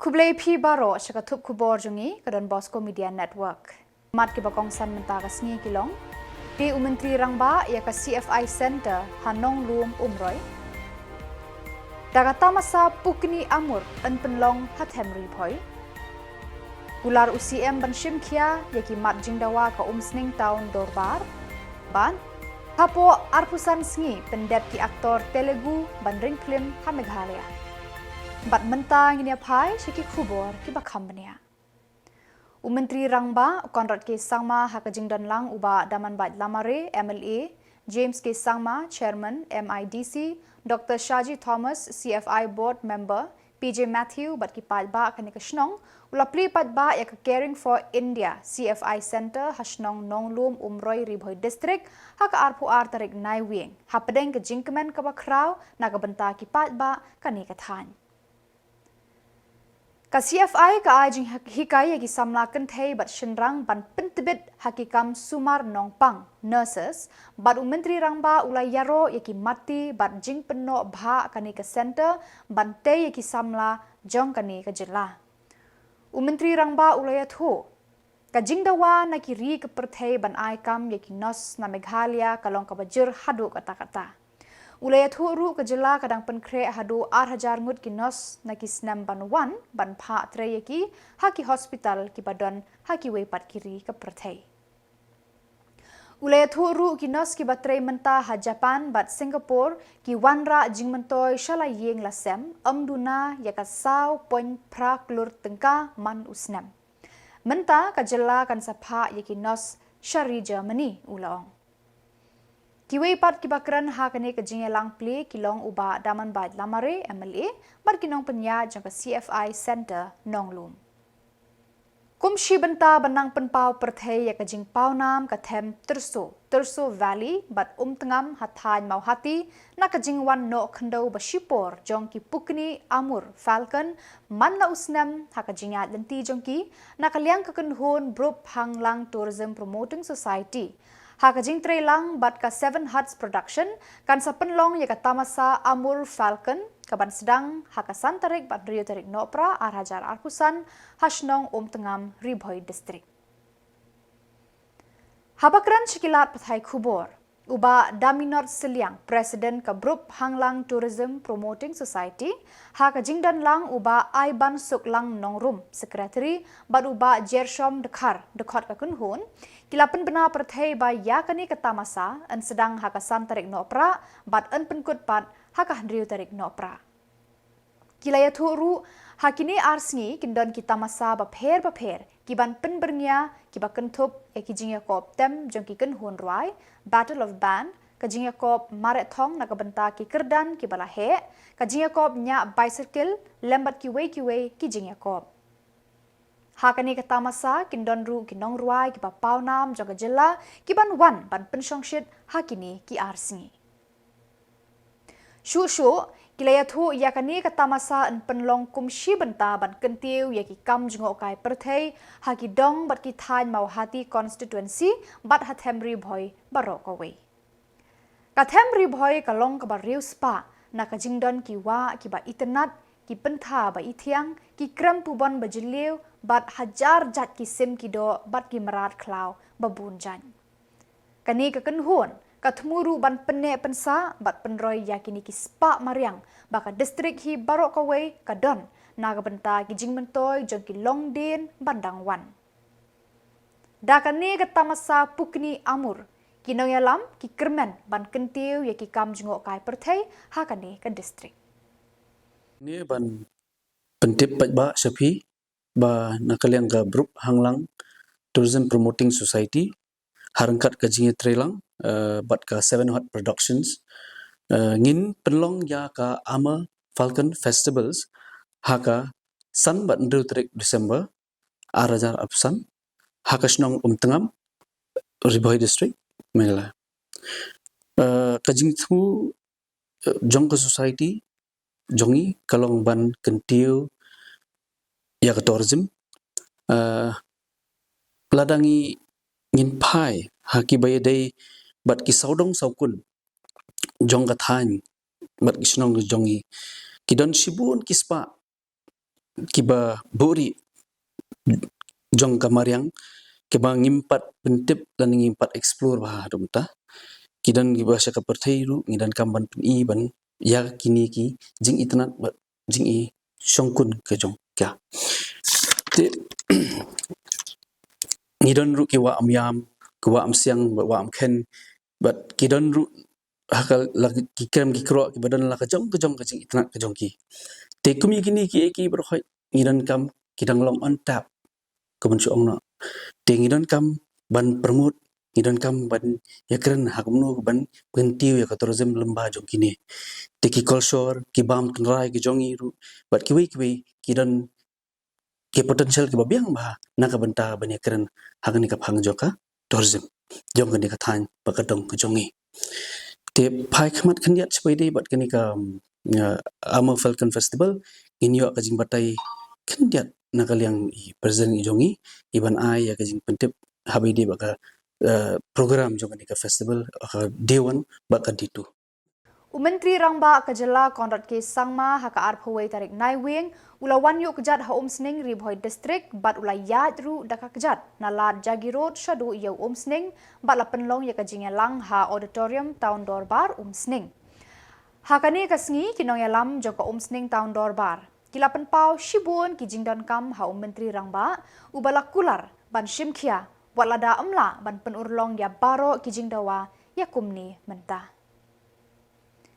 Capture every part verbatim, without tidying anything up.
Khublei phi baroh sha ka thup khubor jong ngi ka Don Bosco Media Network. Mat kiba kongsan mynta ka sngi ki long: Plie u Myntri Rangbah ïa ka C F I Centre ha Nonglum Umroi. Da ka tamasa Pukni Amur yn pynlong ha Them Ri Bhoi. Kular u C M ban shim khia ïa ki mat jingdawa ka Umsning Town Dorbar. Bad hapoh arphew san sngi pyndep ki aktor Telugu ban ring phlim ha Meghalaya. Bad mynta ngin ïa phai sha ki khubor kiba kham bniah. U Myntri Rangbah Conrad K Sangma ha ka jingdon lang u Bah Damanbait Lamare, M L A, James K Sangma, Chairman, M I D C, Doctor Shaji Thomas, C F I Board Member, P J Matthew bad ki paidbah kane ka shnong, u la plie paidbah ïa ka Caring for India C F I Centre ha shnong Nonglum Umroi, Ri Bhoi District, ha ka arphew ar tarik Naiwieng, hapdeng ka jingkmen kaba khraw na ka bynta ki paidbah kane ka thaiñ. Ka C F I ka ai jinghikai ïa ki samla kynthei bad shynrang ban pyntbit ha ki kam sumar nongpang, nurses, bad u Myntri Rangbah u la ïaroh ïa ki matti bad jingpynnoh bhah kane ka centre ban tei ïa ki samla jong kane ka jylla. U Myntri Rangbah u la ïathuh, ka jingdawa na ki ri ka pyrthei ban ai kam ïa ki nurse na Meghalaya ka long kaba jur haduh katta katta. U la ïathuh ruh ka jylla ka dang pynkhreh haduh ar hajar ngut ki nurse na ki snem ban wan ban phah trei ïa ki ha ki hospital kiba don ha kiwei pat ki ri ka pyrthei. U la ïathuh ruh ki nurse kiba trei mynta ha Japan bad Singapore ki wanrah jingmyntoi sha la ïing la sem, ym duna ïa ka saw point phra klur tyngka man u snem. Mynta ka jylla kan sa phah ïa ki nurse sha ri Germany, u la ong. Kiwei pat kiba kren ha kane ka jingïalang plie ki long u Bah Damanbait Lamare, M L A, bad ki nongpynïaid jong ka C F I Centre Nonglum. Kum shi bynta ban nang pynpaw pyrthei ïa ka jingpawnam ka them Tyrso, Tyrso Valley bad Umtngam ha thaiñ Mawhati, na ka jingwan noh khyndew ba shipor jong ki pukni Amur Falcon man la u snem ha ka jingïaid lynti jong ki, na ka liang ka kynhun Brooke Hanglang Tourism Promoting Society, ha ka jingtrei lang bad ka Seven Hearts Production, kan sa pynlong ïa ka tamasa Amur Falcon, kaban sdang ha ka san tarik bad hynriew tarik Nohprah ar hajar arphew san, ha shnong Umtngam, Ri Bhoi District. Haba kren sha ki lad pathai khubor, u Bah Daminot Sylliang, President ka Brooke Hanglang Tourism Promoting Society, ha ka jingdon lang u Bah Aiban Suklang Nongrum, Secretary, bad u Bah Jershom Dkhar, dkhot ka kynhun, ki la pynbna pyrthei ba ïa kane ka tamasa yn sdang ha ka san tarik Nohprah bad yn pynkut pat ha ka hynriew tarik Nohprah. Ki la ïathuh ruh, ha kine ar sngi kin don ki tamasa bapher bapher kiban pynbyrngia kiba kynthup ïa ki jingïakob tem jong ki kynhun rwai, Battle of Band, ka jingïakob mareh thong na ka bynta ki kyrdan kiba la heh, ka jingïakob ñiah bicycle, lem bad kiwei kiwei ki jingïakob. Ha kane ka tamasa kin don ruh ki nongrwai kiba pawnam jong ka jylla kiban wan ban pynshongshit ha kine ki ar sngi. Shuh shuh, ki la ïathuh ïa kane ka tamasa yn pynlong kum shi bynta ban kyntiew ïa ki kam jngohkai pyrthei ha ki dong bad ki thaiñ Mawhati constituency bad ha Them Ri Bhoi baroh kawei. Ka Them Ri Bhoi ka long kaba riewspah na ka jingdon ki wah kiba itynnad, ki pyntha ba ithiang, ki krem pubon ba jylliew, bad hajar jait ki sim ki doh bad ki mrad khlaw ba bun jait. Kane ka kynhun ka thmu ruh ban pynneh pynsah bad pynroi ïa kine ki spah mariang ba ka district hi baroh kawei ka don na ka bynta ki jingmyntoi jong ki longdien ban dang wan. Da kane ka tamasa Pukni Amur, ki nongïalam ki kyrmen ban kyntiew ïa ki kam jngohkai pyrthei ha kane ka district. Ngi ban pyntip paidbah sha phi ba na ka liang ka Brooke Hanglang Tourism Promoting Society, ha ryngkat ka jingïatreilang, eh, bad ka Seven Heart Productions, eh, ngin pynlong ïa ka Amur Falcon Festivals ha ka san bad hynriew tarik December, ar hajar arphew san, ha ka shnong Umtngam, Ri Bhoi District, Meghalaya. Eh, ka jingthmu, eh, jong ka society jong ngi ka long ban kyntiew ïa ka tourism. Eh, lada ngi ngin phai ha kiba ïadei bad ki sawdong sawkun jong ka thaiñ bad ki shnong jong ngi, ki don shibun ki spah kiba buhrieh jong ka mariang, kiba ngim pat pyntip lane ngim pat explore bha haduh mynta. Ki don kiba sha ka pyrthei ruh ngi donkam ban pyni ban ïa kine ki jingitynnad bad jingi shongkun ka jong ka. Te ngi don ruh ki wah Umïam, ki wah Umsiang, bad wah Umkhen, bad ki don ruh ha ka la ki krem ki krok kiba don la ka jong ka jong ka jingitynnad ka jong ki. Te kum ïa kine ki eki baroh khoit ngi donkam ki dang long on tap, ka ban shu ong noh. Te ngi donkam ban promote, ngi donkam ban ïakren ha kumno ban pyntiew ïa ka tourism lyngba jong kine. Te ki culture, ki bam tynrai ki jong ngi ruh bad kiwei kiwei ki don ki potential kiba biang bha na ka bynta ban ïakren ha kane ka phang jong ka tourism jong kane ka thaiñ bad ka dong ka jong ngi. Te phai khmat khyndiat sha phi dei bad kane ka, um, uh, Amur Falcon Festival, ngin ïoh ka jingbatai khyndiat na ka liang i president i jong ngi, i ban ai ïa ka jingpyntip ha phi dei bad ka, uh, program jong kane ka festival, uh, ka day one bad ka day two. U Myntri Rangbah ka Jylla Conrad K Sangma ha ka arphew wei tarik Naiwieng u la wan ïuh kjat ha Umsning, Ri Bhoi District, bad u la ïaid ruh da ka kjat na lad Jagi Road shaduh ïa u Umsning, bad la pynlong ïa ka jingïalang ha Auditorium Town Dorbar Umsning. Ha kane ka sngi ki nongïalam jong ka Umsning Town Dorbar ki la pynpaw shibun ki jingdonkam ha u Myntri Rangbah uba la kular ban shim khia, wat lada ym lah ban pynurlong ïa baroh ki jingdawa ïa kumne mynta.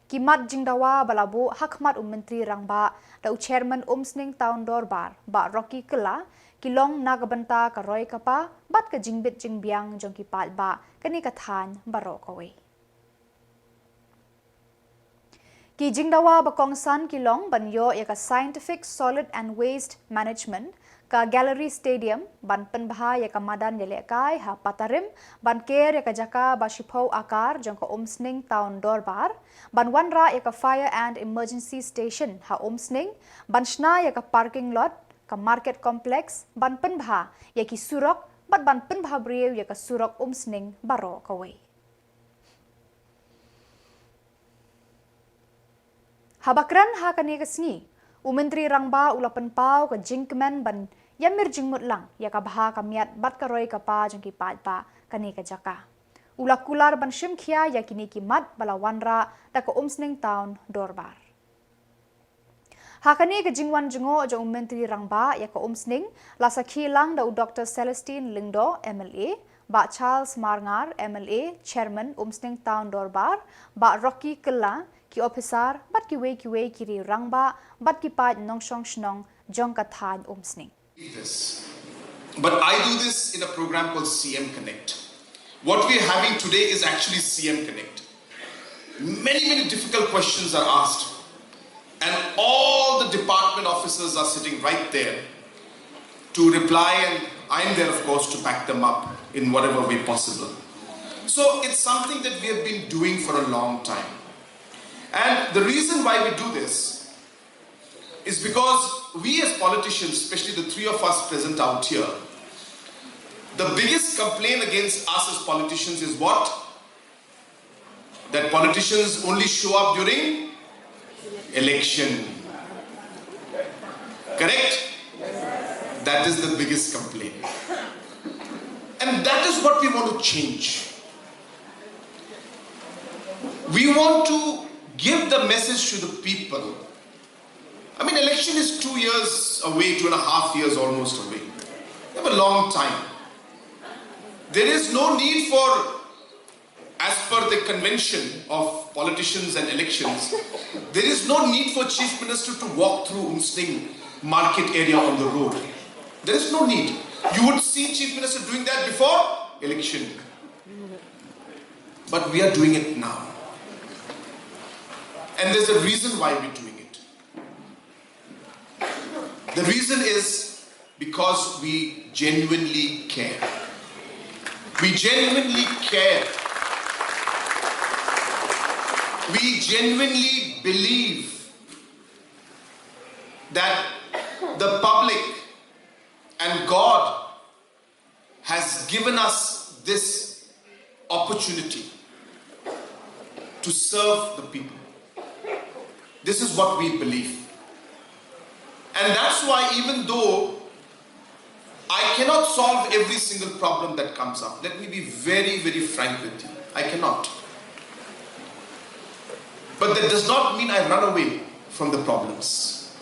Ki mat jingdawa ba la buh ha khmat u Myntri Rangbah da u Chairman Umsning Town Dorbar, Bah Rocky Kylla, ki long na ka bynta ka roi ka par bad ka jingbit jingbiang jong ki paidbah kane ka thaiñ baroh kawei. Ki jingdawa ba kongsan ki long ban ïoh ïa ka Scientific Solid and Waste Management, ka Gallery Stadium, ban pynbha ïa ka madan ïalehkai ha Patarim, ban ker ïa ka jaka ba shiphew akar jong ka Umsning Town Dorbar, ban wanrah ïa ka Fire and Emergency Station ha Umsning, ban shna ïa ka parking lot, ka Market Complex, ban pynbha ïa ki surok, bad ban pynbha briew ïa ka surok Umsning baroh kawei. Haba kren ha kane ka sngi, u Myntri Rangbah u la pynpaw ka jingkmen ban ïamir jingmut lang ïa ka bha ka miat bad ka roi ka par jong ki paidbah kane ka jaka. U la kular ban shim khia ïa kine ki mat ba la wanrah da ka Umsning Town Dorbar. Ha kane ka jingwan jngoh jong u Myntri Rangbah ïa ka Umsning, la sakhi lang da u Doktor Celestine Lyngdoh, M L A, Bah Charles Marngar, M L A, Chairman Umsning Town Dorbar, Bah Rocky Kylla, ki ophisar bad kiwei kiwei ki riew rangbah bad ki paid nongshong shnong jong ka thaiñ Umsning. This. But I do this in a program called C M Connect. What we're having today is actually C M Connect. Many, many difficult questions are asked, and all the department officers are sitting right there to reply, and I'm there, of course, to back them up in whatever way possible. So it's something that we have been doing for a long time. And the reason why we do this is because we as politicians, especially the three of us present out here, the biggest complaint against us as politicians is what? That politicians only show up during election. Correct? That is the biggest complaint. And that is what we want to change. We want to give the message to the people. I mean, election is two years away, two and a half years almost away. We have a long time. There is no need for, as per the convention of politicians and elections, there is no need for Chief Minister to walk through Umsning market area on the road. There is no need. You would see Chief Minister doing that before election. But we are doing it now. And there's a reason why we're doing it. The reason is because we genuinely care. We genuinely care. We genuinely believe that the public and God has given us this opportunity to serve the people. This is what we believe. And that's why, even though I cannot solve every single problem that comes up, let me be very, very frank with you, I cannot. But that does not mean I run away from the problems.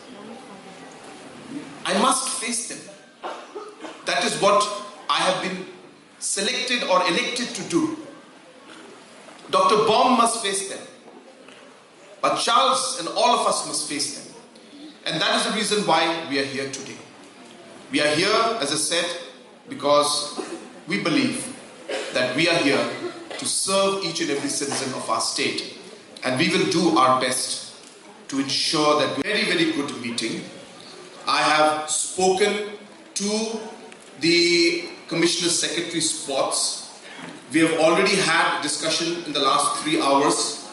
I must face them. That is what I have been selected or elected to do. Dr. Bom must face them. But Charles and all of us must face them. And that is the reason why we are here today. We are here, as I said, because we believe that we are here to serve each and every citizen of our state. And we will do our best to ensure that we very, very good meeting. I have spoken to the Commissioner Secretary Sports. We have already had discussion in the last three hours,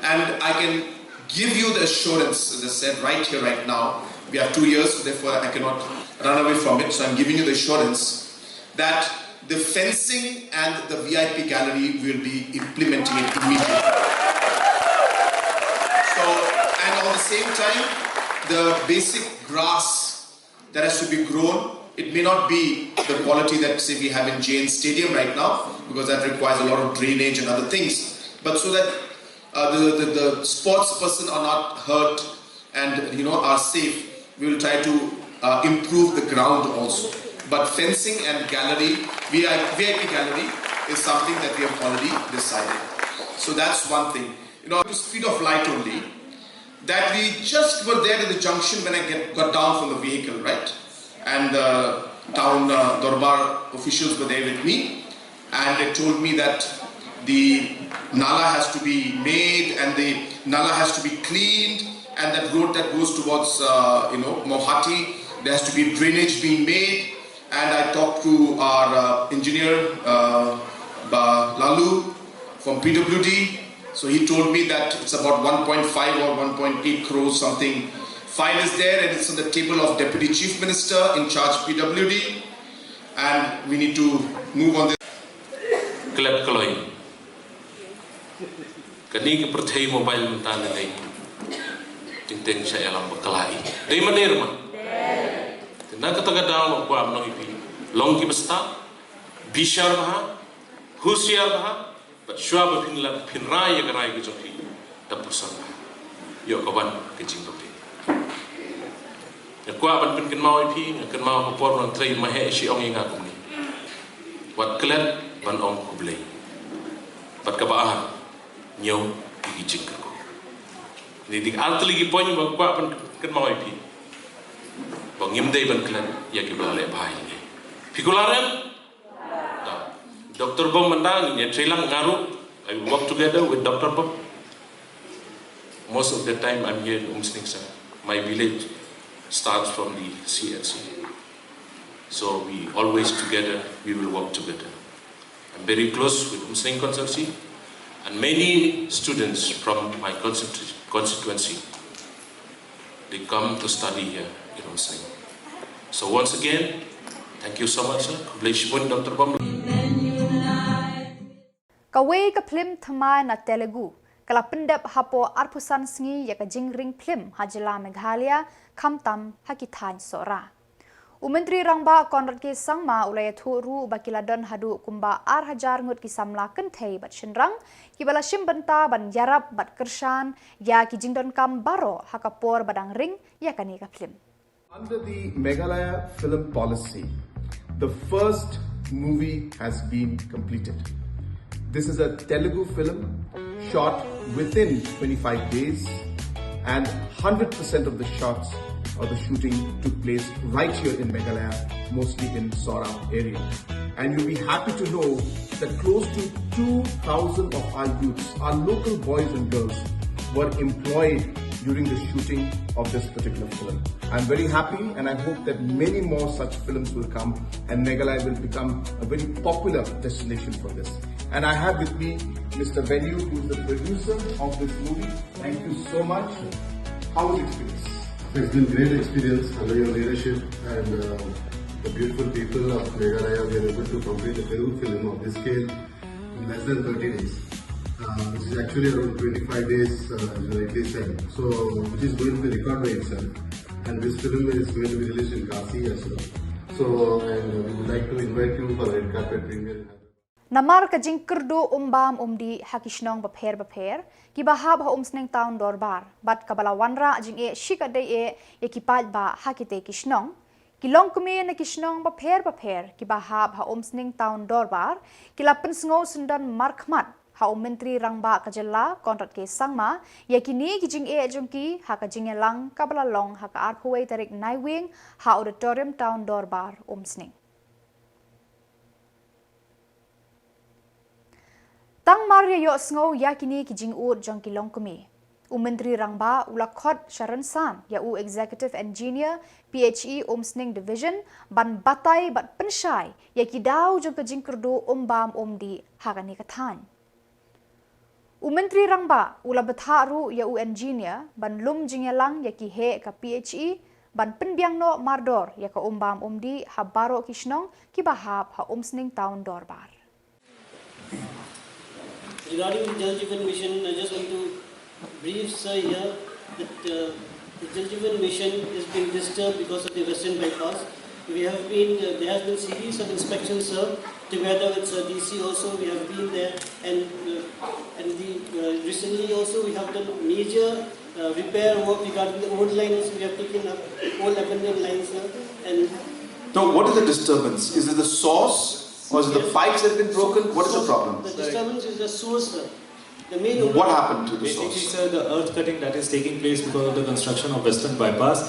and I can give you the assurance, as I said, right here, right now. We have two years, therefore I cannot run away from it. So I'm giving you the assurance that the fencing and the V I P gallery will be implementing it immediately. So, and on the same time, the basic grass that has to be grown, it may not be the quality that, say, we have in J N Stadium right now, because that requires a lot of drainage and other things. But so that uh, the, the, the sports person are not hurt and, you know, are safe, we will try to uh, improve the ground also. But fencing and gallery, V I P, V I P gallery, is something that we have already decided. So that's one thing. You know, the speed of light only. That we just were there at the junction when I get, got down from the vehicle, right? And the town uh, Dorbar officials were there with me, and they told me that the nala has to be made and the nala has to be cleaned, and that road that goes towards uh, you know, Mawhati, there has to be drainage being made. And I talked to our uh, engineer, uh, Ba Lalu from P W D. So he told me that it's about one point five or one point eight crores something. File is there and it's on the table of Deputy Chief Minister in charge P W D. And we need to move on this. Klet kloi. Kane ka pyrthei mobile mynta ne dei. Teng teng sha ïalam bakla. Dei mynta ma. Te na kata ka daw nga kwah ban ong ïa phi. Long kiba stad. Bishar bha. Husiar bha. Bad shuwa ba phin leh, phin rai ïa ka rai ka jong phi. Da pyrshang bha. Ïoh ka wan ka jingpynbeit. Nga kwah ban pynkynmaw ïa phi, nga kynmaw ka por ngan trei ma heh shi ong ïa nga kumne. Wat klet ban ong khublei. Bad kaba ar, ñiew ïa ki jingkyrkhu. Kine dei ar tylli ki point ba nga kwah ban pynkynmaw ïa phi. Ba ngim dei ban klet ïa kiba la leh bha ïa ngi. Phi kular em? Doctor Bom mynta ngi ïa trei lang nga ruh. I work together with Doctor Bom. Most of the time I'm here in Umsning, sir. My village starts from the C L C. So we always together, we will work together. I'm very close with Umsning constituency and many students from my constitu- constituency. They come to study here in Umsning. So once again, thank you so much, sir. Khublei shibun, Doctor Bom. Kawei ka phlim thymmai na Telugu ka la pyndep hapoh arphew san sngi ïa ka jingring phlim ha jylla Meghalaya, khamtam ha ki thaiñ Sohra. U Myntri Rangbah Conrad K Sangma u la ïathuh ruh ba ki la don haduh kumba ar hajar ngut ki samla kynthei bad shynrang kiba la shim bynta ban ïarap bad kyrshan ïa ki jingdonkam baroh ha ka por ba dang ring ïa kane ka phlim. Under the Meghalaya Film Policy, the first movie has been completed. This is a Telugu film shot within twenty-five days, and hundred percent of the shots or the shooting took place right here in Meghalaya, mostly in Sohra area. And you'll be happy to know that close to two thousand of our youths, our local boys and girls, were employed during the shooting of this particular film. I'm very happy, and I hope that many more such films will come, and Meghalaya will become a very popular destination for this. And I have with me Mister Venu, who is the producer of this movie. Thank you so much. How was the experience? It's been great experience under your leadership and uh, the beautiful people of Meghalaya. We are able to complete a Telugu film of this scale in less than thirty days, uh, which is actually around twenty-five days, uh, as you rightly said. So, which is going to be record by itself. And this film is going to be released in Khasi as well. So, and uh, we would like to invite you for a red carpet premiere in Hyderabad. Namar ka jingkyrduh um bam um dih ha ki shnong bapher bapher, kiba hap ha Umsning Town Dorbar, bad kaba la wanrah jingeh shikatdei eh ïa ki paidbah ha kitei ki shnong, ki longkmie na ki shnong bapher bapher kiba hap ha Umsning Town Dorbar ki la pynsngew syndon markhmat ha u Myntri Rangbah ka jylla Conrad K Sangma ïa kine ki jingeh jong ki ha ka jingïalang kaba la long ha ka arphew wei tarik Naiwieng ha Auditorium Town Dorbar Umsning. Tang mar ïa ïohsngew ïa kine ki jingud jong ki longkmie, u Myntri Rangbah u la khot sha rynsan ïa u Executive Engineer P H E Umsning Division ban batai bad pynshai ïa ki daw jong ka jingkyrduh um bam um dih ha kane ka thaiñ. U Myntri Rangbah u la bthah ruh ïa u engineer ban lum jingïalang ïa ki heh ka P H E ban pynbiang noh mardor ïa ka um bam um dih ha baroh ki shnong kiba hap ha Umsning Town Dorbar. Regarding the Jal Jeevan Mission, I just want to brief, sir, here that uh, the Jal Jeevan Mission is being disturbed because of the Western Bypass. We have been, uh, there has been series of inspections, sir, together with Sir D C also. We have been there, and uh, and the uh, recently also we have done major uh, repair work regarding the old lines. We have taken up old abandoned lines, sir, and So what is the disturbance? Is it the source or is it the Yes. pipes that have been broken? What is the So, problem? The disturbance is the source, sir. The main What overall happened to the Basically, source? sir, the earth cutting that is taking place because of the construction of Western Bypass,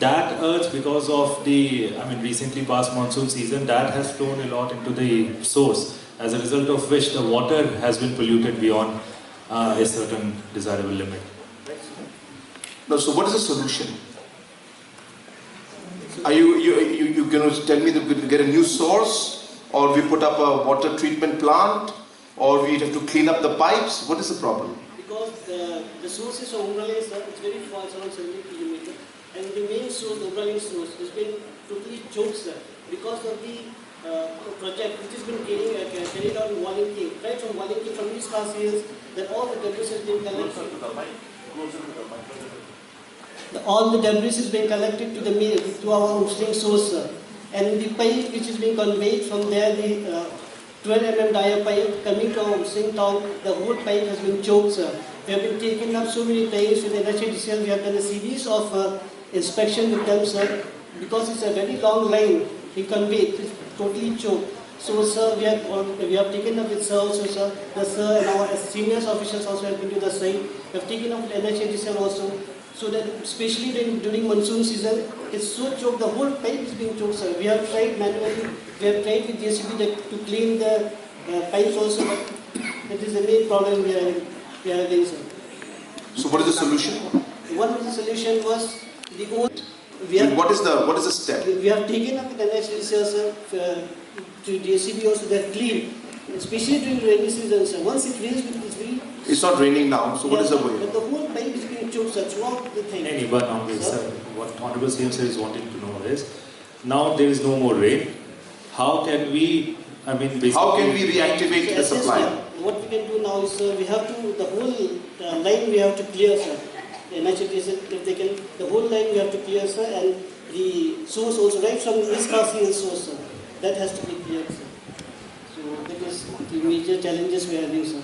that earth, because of the, I mean, recently past monsoon season, that has flown a lot into the source, as a result of which the water has been polluted beyond uh, a certain desirable limit. No, so what is the solution? Are you, you, you, you going to tell me that we get a new source, or we put up a water treatment plant, or we have to clean up the pipes? What is the problem? Because the, the source is from Umrale, sir. It's very far, it's around seventy kilometers. And the main source, the Umrale source, has been totally choked, sir. Because of the uh, project which has been carrying, uh, carried out in Walingking, right from Walingking, from East Khasi Hills, that all the debris has been collected. The, all the debris is being collected to the main, to our Umsning source, sir. And the pipe which is being conveyed from there, the uh, twelve M M dia pipe coming to our Umsning town, the whole pipe has been choked, sir. We have been taken up so many times with N H A D C L. We have done a series of uh, inspection with them, sir. Because it's a very long line, we conveyed, it's totally choked. So, sir, we have, we have taken up with sir also, sir. The sir and our senior officials also have been to the site. We have taken up with N H A D C L also. So that especially during, during monsoon season, it's so choked, the whole pipe is being choked, sir. We have tried manually, we have tried with J C B that, to clean the uh, pipes also, but that is the main problem we are having, we are having, sir. So what is the solution? One of the solution was the old, we Then have, what is the, what is the step? We have taken up with N H A D C L, sir, uh, to J C B also, they have cleaned, especially during rainy season, sir. Once it rains, it will It's not raining now, so what is the way? But the whole pipe is being choked, sir, throughout the thing. नहीं, नहीं, but no, Sir? sir, what Honorable C M sir is wanting to know is, now there is no more rain. How can we, I mean, basically How can we reactivate the Yes, yes, supply? sir. What we can do now is, sir, we have to, the whole uh, line we have to clear, sir. N H A D C L, if they can, the whole line we have to clear, sir, and the source also, right from East Khasi Hills source, sir. That has to be cleared, sir. So that is the major challenges we are having, sir.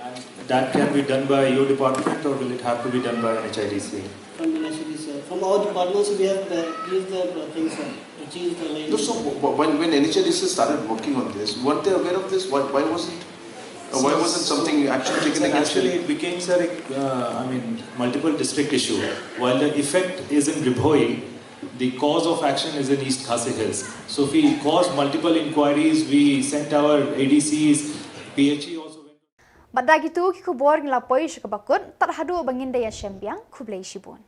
And that can be done by your department, or will it have to be done by N H I D C? From N H I D C L, sir. From our department, sir, we have uh, cleared the uh, thing, sir, to change the line. No, so w- w- when, when N H I D C L started working on this, weren't they aware of this? Why, why wasn't, uh, why wasn't something action taken Sir, against actually, it? It became, sir, a, uh, I mean, multiple district issue. While the effect is in Ri Bhoi, the cause of action is in East Khasi Hills. So if we cause multiple inquiries, we sent our A D Cs, P H E also went. Bad da kitu ki khubor ngi la poi sha kaba kut, tad haduh ba ngin da ïashem biang, khublei shibun.